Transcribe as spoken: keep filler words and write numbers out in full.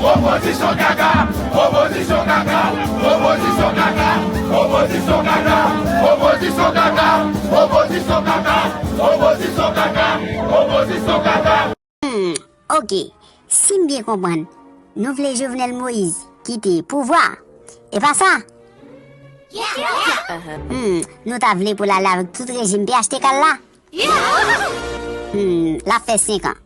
Opozisyon kaka, opozisyon kaka, opozisyon kaka, opozisyon kaka, opozisyon kaka, opozisyon kaka, opozisyon kaka, opozisyon kaka. Hmm, ok. Si m byen konprann, nou vle Jovenel Moïse kite pouvwa. E pa sa? Hmm, nou ta vle pou l ale avèk tout rejim P H T K la? Hmm, l ap fè senk an.